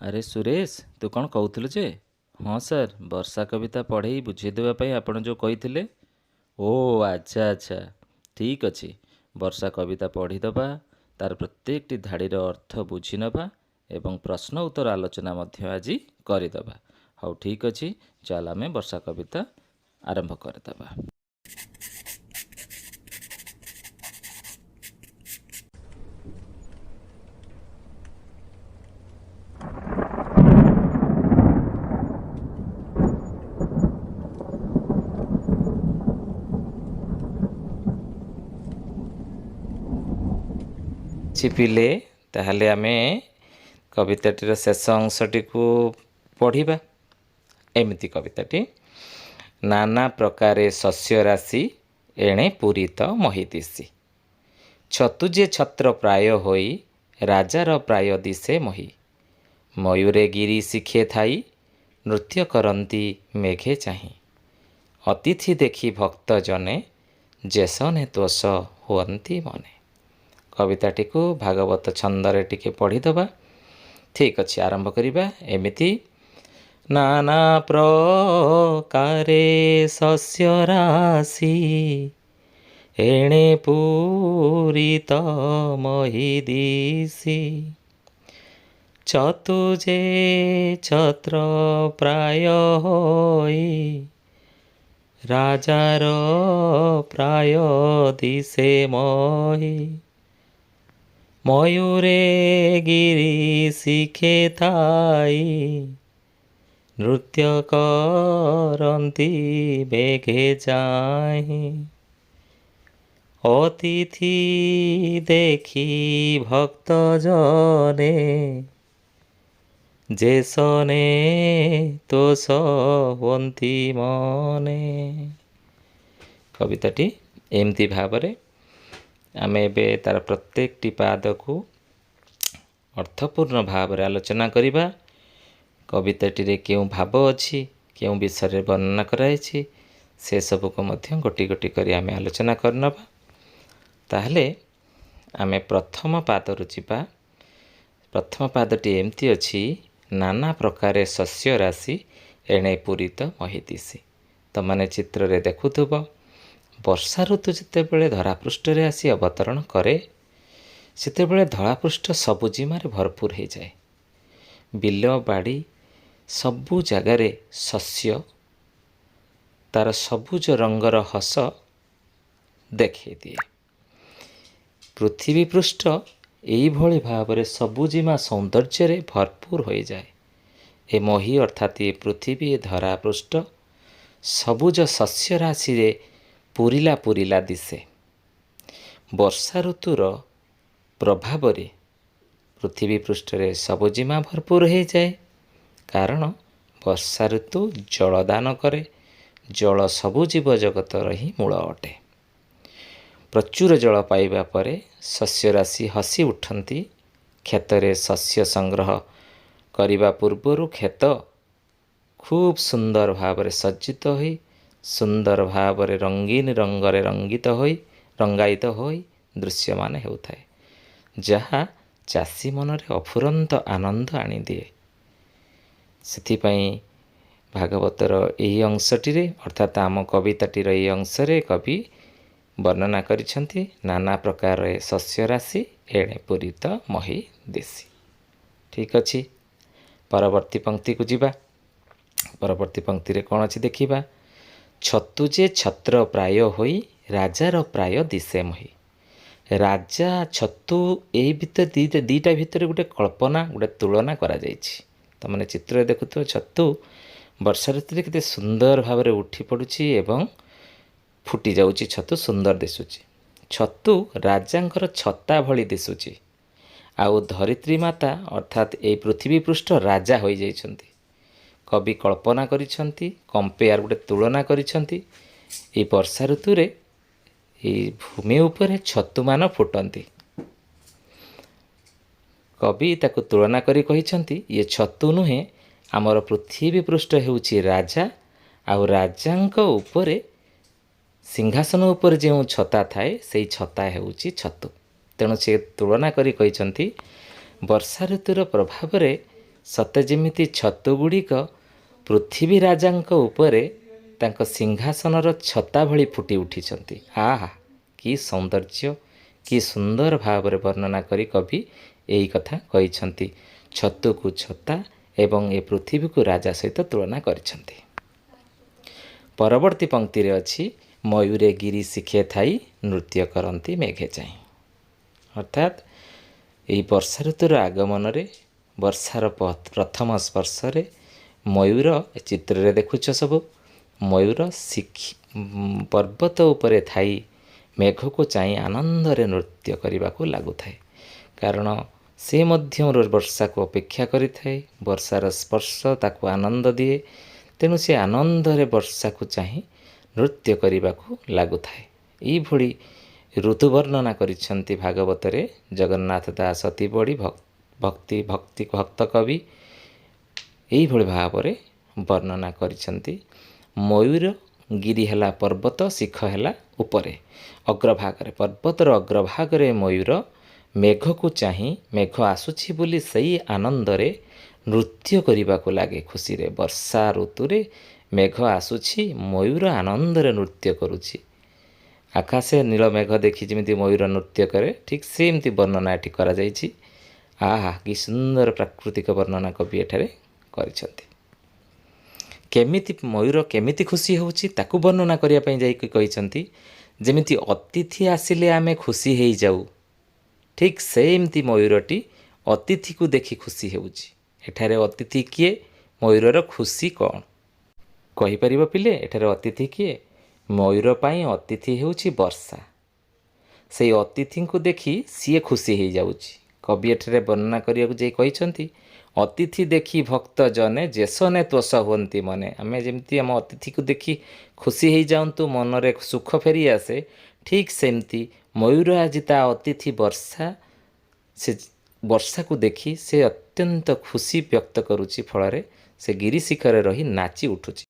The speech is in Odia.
ଆରେ ସୁରେଶ, ତୁ କ'ଣ କହୁଥିଲୁ ଯେ? ହଁ ସାର୍, ବର୍ଷା କବିତା ପଢ଼େଇ ବୁଝେଇ ଦେବା ପାଇଁ ଆପଣ ଯେଉଁ କହିଥିଲେ। ଓ ଆଚ୍ଛା ଆଚ୍ଛା, ଠିକ୍ ଅଛି। ବର୍ଷା କବିତା ପଢ଼ିଦେବା, ତାର ପ୍ରତ୍ୟେକଟି ଧାଡ଼ିର ଅର୍ଥ ବୁଝିନେବା ଏବଂ ପ୍ରଶ୍ନ ଉତ୍ତର ଆଲୋଚନା ମଧ୍ୟ ଆଜି କରିଦେବା। ହଉ ଠିକ୍ ଅଛି, ଚାଲ ଆମେ ବର୍ଷା କବିତା ଆରମ୍ଭ କରିଦେବା। ପିଲେ, ତାହେଲେ ଆମେ କବିତାଟିର ଶେଷ ଅଂଶଟିକୁ ପଢ଼ିବା। ଏମିତି କବିତାଟି: ନାନା ପ୍ରକାରେ ଶସ୍ୟ ରାଶି ଏଣେ ପୂରିତ ମହି ଦିଶି, ଛତୁ ଯେ ଛତ୍ର ପ୍ରାୟ ହୋଇ ରାଜାର ପ୍ରାୟ ଦିଶେ ମହି, ମୟୂରେ ଗିରି ଶିଖେ ଥାଇ ନୃତ୍ୟ କରନ୍ତି ମେଘେ ଚାହିଁ, ଅତିଥି ଦେଖି ଭକ୍ତ ଜନେ ଯେସନେ ତୋଷ ହୁଅନ୍ତି ମନେ। କବିତାଟିକୁ ଭାଗବତ ଛନ୍ଦରେ ଟିକେ ପଢ଼ିଦେବା। ଠିକ୍ ଅଛି, ଆରମ୍ଭ କରିବା ଏମିତି: ନାନା ପ୍ରକାରେ ଶସ୍ୟ ରାଶି ଏଣେ ପୂରିତ ମହି ଦିଶି, ଛତୁ ଯେ ଛତ୍ର ପ୍ରାୟ ହୋଇ ରାଜାର ପ୍ରାୟ ଦିଶେ ମହି, ମୟୂରେ ଗିରି ଶିଖେ ଥାଇ ନୃତ୍ୟ କରନ୍ତି ମେଘେ ଚାହିଁ, ଅତିଥି ଦେଖି ଭକ୍ତ ଜନେ ଯେସନେ ତୋଷ ହୁଅନ୍ତି ମନେ। କବିତାଟି ଏମିତି ଭାବରେ ଆମେ ଏବେ ତାର ପ୍ରତ୍ୟେକଟି ପାଦକୁ ଅର୍ଥପୂର୍ଣ୍ଣ ଭାବରେ ଆଲୋଚନା କରିବା। କବିତାଟିରେ କେଉଁ ଭାବ ଅଛି, କେଉଁ ବିଷୟରେ ବର୍ଣ୍ଣନା କରାଯାଇଛି, ସେସବୁକୁ ମଧ୍ୟ ଗୋଟି ଗୋଟି କରି ଆମେ ଆଲୋଚନା କରିନେବା। ତାହେଲେ ଆମେ ପ୍ରଥମ ପାଦରୁ ଯିବା। ପ୍ରଥମ ପାଦଟି ଏମିତି ଅଛି: ନାନା ପ୍ରକାରେ ଶସ୍ୟ ରାଶି ଏଣେ ପୂରିତ ମହିଦିଶି। ତମାନେ ଚିତ୍ରରେ ଦେଖୁଥିବ, ବର୍ଷା ଋତୁ ଯେତେବେଳେ ଧରାପୃଷ୍ଠରେ ଆସି ଅବତରଣ କରେ, ସେତେବେଳେ ଧରାପୃଷ୍ଠ ସବୁଜିମାରେ ଭରପୁର ହେଇଯାଏ। ବିଲ ବାଡ଼ି ସବୁ ଜାଗାରେ ଶସ୍ୟ ତାର ସବୁଜ ରଙ୍ଗର ହସ ଦେଖେଇ ଦିଏ। ପୃଥିବୀ ପୃଷ୍ଠ ଏଇଭଳି ଭାବରେ ସବୁଜିମା ସୌନ୍ଦର୍ଯ୍ୟରେ ଭରପୁର ହୋଇଯାଏ। ଏ ମହି ଅର୍ଥାତ୍ ଏ ପୃଥିବୀ, ଏ ଧରା ପୃଷ୍ଠ ସବୁଜ ଶସ୍ୟ ରାଶିରେ ପୁରିଲା ପୁରିଲା ଦିଶେ। ବର୍ଷା ଋତୁର ପ୍ରଭାବରେ ପୃଥିବୀ ପୃଷ୍ଠରେ ସବୁଜିମା ଭରପୁର ହେଇଯାଏ, କାରଣ ବର୍ଷା ଋତୁ ଜଳଦାନ କରେ। ଜଳ ସବୁ ଜୀବଜଗତର ହିଁ ମୂଳ ଅଟେ। ପ୍ରଚୁର ଜଳ ପାଇବା ପରେ ଶସ୍ୟ ରାଶି ହସି ଉଠନ୍ତି। କ୍ଷେତରେ ଶସ୍ୟ ସଂଗ୍ରହ କରିବା ପୂର୍ବରୁ କ୍ଷେତ ଖୁବ୍ ସୁନ୍ଦର ଭାବରେ ସଜ୍ଜିତ ହୋଇ, ସୁନ୍ଦର ଭାବରେ ରଙ୍ଗୀନ ରଙ୍ଗରେ ରଙ୍ଗିତ ହୋଇ, ରଙ୍ଗାୟିତ ହୋଇ ଦୃଶ୍ୟମାନ ହେଉଥାଏ, ଯାହା ଚାଷୀ ମନରେ ଅଫୁରନ୍ତ ଆନନ୍ଦ ଆଣିଦିଏ। ସେଥିପାଇଁ ଭାଗବତର ଏହି ଅଂଶଟିରେ, ଅର୍ଥାତ୍ ଆମ କବିତାଟିର ଏହି ଅଂଶରେ କବି ବର୍ଣ୍ଣନା କରିଛନ୍ତି, ନାନା ପ୍ରକାର ଶସ୍ୟ ରାଶି ଏଣେ ପୂରିତ ମହି ଦିଶି। ଠିକ୍ ଅଛି, ପରବର୍ତ୍ତୀ ପଙ୍କ୍ତିକୁ ଯିବା। ପରବର୍ତ୍ତୀ ପଙ୍କ୍ତିରେ କ'ଣ ଅଛି ଦେଖିବା। ଛତୁ ଯେ ଛତ୍ର ପ୍ରାୟ ହୋଇ ରାଜାର ପ୍ରାୟ ଦିଶେ ମହି। ରାଜା, ଛତୁ, ଏଇ ଭିତରେ ଦୁଇଟା ଭିତରେ ଗୋଟେ କଳ୍ପନା, ଗୋଟେ ତୁଳନା କରାଯାଇଛି। ତମାନେ ଚିତ୍ରରେ ଦେଖୁଥିବ, ଛତୁ ବର୍ଷା ଋତୁରେ କେତେ ସୁନ୍ଦର ଭାବରେ ଉଠି ପଡ଼ୁଛି ଏବଂ ଫୁଟି ଯାଉଛି। ଛତୁ ସୁନ୍ଦର ଦିଶୁଛି। ଛତୁ ରାଜାଙ୍କର ଛତା ଭଳି ଦିଶୁଛି, ଆଉ ଧରିତ୍ରୀ ମାତା ଅର୍ଥାତ୍ ଏଇ ପୃଥିବୀ ପୃଷ୍ଠ ରାଜା ହୋଇଯାଇଛନ୍ତି। କବି କଳ୍ପନା କରିଛନ୍ତି, କମ୍ପେୟାର, ଗୋଟେ ତୁଳନା କରିଛନ୍ତି। ଏଇ ବର୍ଷା ଋତୁରେ ଏଇ ଭୂମି ଉପରେ ଛତୁମାନ ଫୁଟନ୍ତି। କବି ତାକୁ ତୁଳନା କରି କହିଛନ୍ତି, ଇଏ ଛତୁ ନୁହେଁ, ଆମର ପୃଥିବୀ ପୃଷ୍ଠ ହେଉଛି ରାଜା, ଆଉ ରାଜାଙ୍କ ଉପରେ ସିଂହାସନ ଉପରେ ଯେଉଁ ଛତା ଥାଏ, ସେଇ ଛତା ହେଉଛି ଛତୁ। ତେଣୁ ସେ ତୁଳନା କରି କହିଛନ୍ତି, ବର୍ଷା ଋତୁର ପ୍ରଭାବରେ ସତେ ଯେମିତି ଛତୁ ଗୁଡ଼ିକ ପୃଥିବୀ ରାଜାଙ୍କ ଉପରେ ତାଙ୍କ ସିଂହାସନର ଛତା ଭଳି ଫୁଟି ଉଠିଛନ୍ତି। ଆହା, କି ସୌନ୍ଦର୍ଯ୍ୟ, କି ସୁନ୍ଦର ଭାବରେ ବର୍ଣ୍ଣନା କରି କବି ଏହି କଥା କହିଛନ୍ତି। ଛତୁକୁ ଛତା ଏବଂ ଏ ପୃଥିବୀକୁ ରାଜା ସହିତ ତୁଳନା କରିଛନ୍ତି। ପରବର୍ତ୍ତୀ ପଙ୍କ୍ତିରେ ଅଛି, ମୟୂରେ ଗିରି ଶିଖେ ଥାଇ ନୃତ୍ୟ କରନ୍ତି ମେଘେ ଚାହିଁ। ଅର୍ଥାତ୍ ଏହି ବର୍ଷା ଋତୁର ଆଗମନରେ, ବର୍ଷାର ପ୍ରଥମ ସ୍ପର୍ଶରେ ମୟୂର, ଚିତ୍ରରେ ଦେଖୁଛ ସବୁ, ମୟୂର ଶିଖି ପର୍ବତ ଉପରେ ଥାଇ ମେଘକୁ ଚାହିଁ ଆନନ୍ଦରେ ନୃତ୍ୟ କରିବାକୁ ଲାଗୁଥାଏ। କାରଣ ସେ ମଧ୍ୟ ବର୍ଷାକୁ ଅପେକ୍ଷା କରିଥାଏ। ବର୍ଷାର ସ୍ପର୍ଶ ତାକୁ ଆନନ୍ଦ ଦିଏ। ତେଣୁ ସେ ଆନନ୍ଦରେ ବର୍ଷାକୁ ଚାହିଁ ନୃତ୍ୟ କରିବାକୁ ଲାଗୁଥାଏ। ଏଇଭଳି ଋତୁ ବର୍ଣ୍ଣନା କରିଛନ୍ତି ଭାଗବତରେ ଜଗନ୍ନାଥ ଦାସ, ଅତି ବଡ଼ି ଭକ୍ତି ଭକ୍ତି ଭକ୍ତ କବି ଏଇଭଳି ଭାବରେ ବର୍ଣ୍ଣନା କରିଛନ୍ତି। ମୟୂର, ଗିରି ହେଲା ପର୍ବତ, ଶିଖ ହେଲା ଉପରେ, ଅଗ୍ରଭାଗରେ, ପର୍ବତର ଅଗ୍ରଭାଗରେ ମୟୂର ମେଘକୁ ଚାହିଁ ମେଘ ଆସୁଛି ବୋଲି ସେଇ ଆନନ୍ଦରେ ନୃତ୍ୟ କରିବାକୁ ଲାଗେ ଖୁସିରେ। ବର୍ଷା ଋତୁରେ ମେଘ ଆସୁଛି, ମୟୂର ଆନନ୍ଦରେ ନୃତ୍ୟ କରୁଛି। ଆକାଶେ ନୀଳ ମେଘ ଦେଖି ଯେମିତି ମୟୂର ନୃତ୍ୟ କରେ, ଠିକ୍ ସେମିତି ବର୍ଣ୍ଣନା ଏଠି କରାଯାଇଛି। ଆହା, କି ସୁନ୍ଦର ପ୍ରାକୃତିକ ବର୍ଣ୍ଣନା କବି ଏଠାରେ କରିଛନ୍ତି। କେମିତି ମୟୂର କେମିତି ଖୁସି ହେଉଛି, ତାକୁ ବର୍ଣ୍ଣନା କରିବା ପାଇଁ ଯାଇକି କହିଛନ୍ତି, ଯେମିତି ଅତିଥି ଆସିଲେ ଆମେ ଖୁସି ହେଇଯାଉ, ଠିକ୍ ସେମିତି ମୟୂରଟି ଅତିଥିକୁ ଦେଖି ଖୁସି ହେଉଛି। ଏଠାରେ ଅତିଥି କିଏ? ମୟୂରର ଖୁସି କ'ଣ? କହିପାରିବ ପିଲେ, ଏଠାରେ ଅତିଥି କିଏ? ମୟୂର ପାଇଁ ଅତିଥି ହେଉଛି ବର୍ଷା। ସେଇ ଅତିଥିଙ୍କୁ ଦେଖି ସିଏ ଖୁସି ହେଇଯାଉଛି। କବି ଏଠାରେ ବର୍ଣ୍ଣନା କରିବାକୁ ଯାଇ କହିଛନ୍ତି, ଅତିଥି ଦେଖି ଭକ୍ତ ଜନେ ଯେସନେ ତୋଷ ହୁଅନ୍ତି ମନେ। ଆମେ ଯେମିତି ଆମ ଅତିଥିକୁ ଦେଖି ଖୁସି ହେଇଯାଆନ୍ତୁ, ମନରେ ସୁଖ ଫେରି ଆସେ, ଠିକ୍ ସେମିତି ମୟୂର ଆଜି ତା ଅତିଥି ବର୍ଷା, ସେ ବର୍ଷାକୁ ଦେଖି ସେ ଅତ୍ୟନ୍ତ ଖୁସି ବ୍ୟକ୍ତ କରୁଛି। ଫଳରେ ସେ ଗିରି ଶିଖରେ ରହି ନାଚି ଉଠୁଛି।